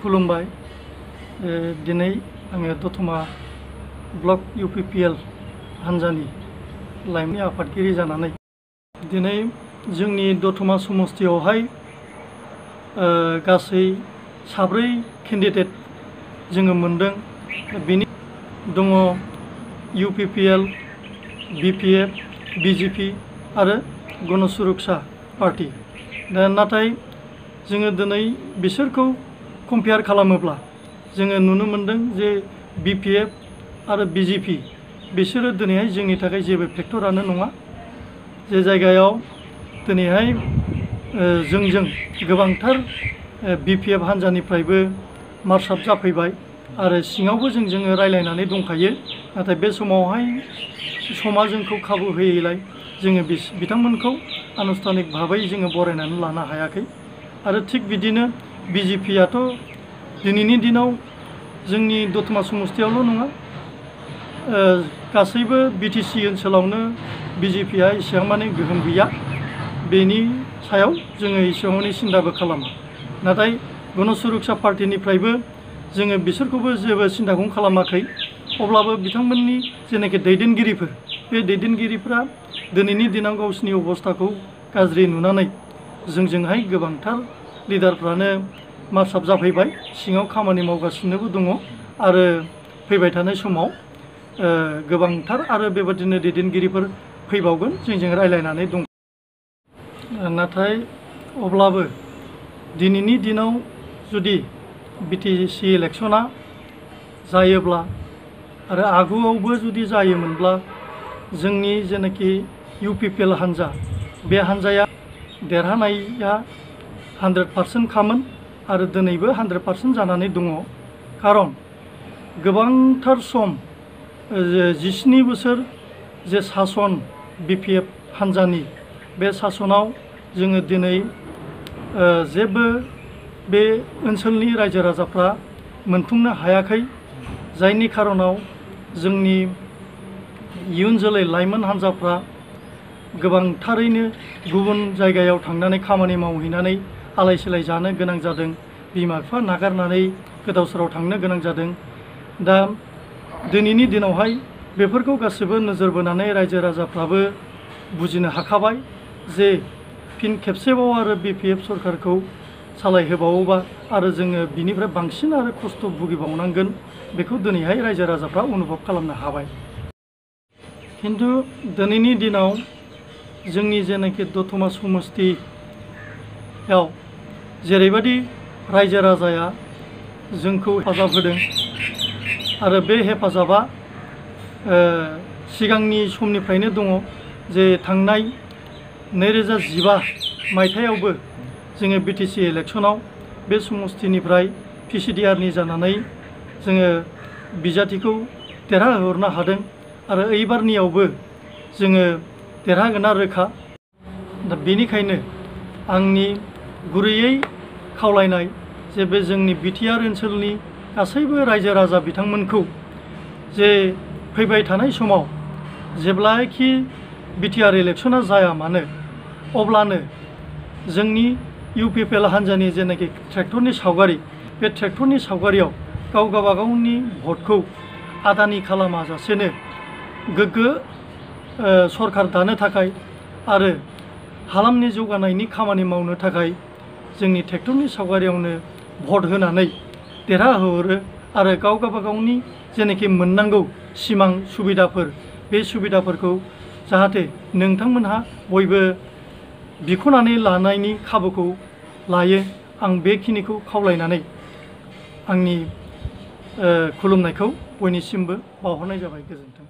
खुलुमबाय। दिनै आङो दतमा ब्लक UPPL हान्जानि लाइमोन आफादगिरि जानानै दिनै जोंनि दतमा समस्तियावहाय गासै 4 केन्डिडेट जोङो मोनदों। बेनि दङ UPPL, BPF, BJP आरो गण सुरक्षा पार्टी। नाथाय जोङो दिनै बिसोरखौ कम्पेयार खालामोब्ला जोङो नुनो मोनदों जे BPF आरो BJP बिसोरो दिनैहाय जोंनि थाखाय जेबो फेक्टरानो नङा। जे जायगायाव दिनैहाय जोंजों गोबांथार BPF हान्जानिफ्रायबो मार्चाप जाफैबाय आरो सिङावबो जोङो रायलायनानै दंखायो। नाथाय बे समावहाय समा जोंखौ खाबु होयैलाय जोङो बिथांमोनखौ आनुষ্ঠাनिक भाबै जोङो बरायनानै लानो हायाखै। आरो थिग बिदिनो BJPआथ' दिनैनि दिनाव जोंनि दतमा समस्तियावल' नङा, गासैबो BTC ओनसोलावनो BJPआ एसेबां माने गोहोम गैया। बेनि सायाव जोङो एसेबां माने सिन्ताबो खालामा। नाथाय गण सुरक्षा पार्टीनिफ्रायबो जोङो बिसोरखौबो जेबो सिन्ताखौनो खालामाखै। अब्लाबो बिथांमोननि जेनाखि दैदेनगिरिफोर, बे दैदेनगिरिफ्रा दिनैनि दिनाव गावसिनि अबस्थाखौ गाज्रि नुनानै जोंजोंहाय गोबांथार लिडारफ्रानो मार्चाप जाफैबाय, सिङाव खामानि मावगासिनोबो दङ आरो फैबाय थानाय समाव गोबांथार आरो बेबादिनो दैदेनगिरिफोर फैबावगोन, जोंजों रायलायनानै दं। नाथाय अब्लाबो दिनैनि दिनाव जुदि BTC इलेक्शना जायोब्ला आरो आगुआवबो जुदि जायोमोनब्ला जोंनि जेनाखि UPPL हान्जा, बे हान्जाया देरहानाया 100% खामोन आरो दिनैबो 100% जानानै दङ। खारन गोबांथार सम 17 बोसोर जे सासन BPF हान्जानि, बे सासनाव जोङो दिनै जेबो बे ओनसोलनि रायजो राजाफ्रा मोनफुंनो हायाखै। जायनि खारनाव जोंनि इयुन जोलै लाइमोन हान्जाफ्रा गोबांथारैनो गुबुन जायगायाव थांनानै खामानि मावहैनानै आलाय सिलाय जानो गोनां जादों। बिमा बिफा नागारनानै गोदाव सोराव थांनो गोनां जादों। दा दिनैनि दिनावहाय बेफोरखौ गासिबो नोजोर बोनानै रायजो राजाफ्राबो बुजिनो हाखाबाय जे फिन खेबसेबाव आरो BPF सरकारखौ सालायहोबावोबा आरो जोङो बिनिफ्राय बांसिन आरो खस्थ' भुगिबावनांगोन, बेखौ दिनैहाय रायजो राजाफ्रा अनुभब खालामनो हाबाय। खिन्थु दिनैनि दिनाव जोंनि जेनाखि दतमा समस्तियाव जेरैबायदि रायजो राजाया जोंखौ हेफाजाब होदों आरो बे हेफाजाबा सिगांनि समनिफ्रायनो दङ। जे थांनाय 2015 मायथाइयावबो जोङो BTC इलेक्शनाव बे समस्तिनिफ्राय PCDRनि जानानै जोङो बिजाथिखौ देरहाहरनो हादों आरो एइबारनियावबो जोङो देरहागोना रोखा। दा बेनिखायनो आंनि गुरैयै खावलायनाय जे बे जोंनि BTR ओनसोलनि गासैबो रायजो राजा बिथांमोनखौ जे फैबाय थानाय समाव जेब्लाखि BTR इलेक्शना जाया मानो, अब्लानो जोंनि UPPL हान्जानि जेनाखि ट्रेक्टरनि सावगारि, बे ट्रेक्टरनि सावगारियाव गावबागावनि भटखौ आदानि खालामाजासेनो गोग्गो सरकार दानो थाखाय आरो हालामनि जौगानायनि खामानि मावनो थाखाय जोंनि ट्रेक्टरनि सावगारियावनो भट होनानै देरहाहोहरो आरो गावबागावनि जेनाखि मोननांगौ सिमां सुबिदाफोर, बे सुबिदाफोरखौ जाहाथे नोंथांमोनहा बयबो बिख'नानै लानायनि खाबुखौ लायो। आं बेखिनिखौ खावलायनानै आंनि खुलुमनायखौ बयनिसिमबो बावहरनाय जाबाय। गोजोन्थों।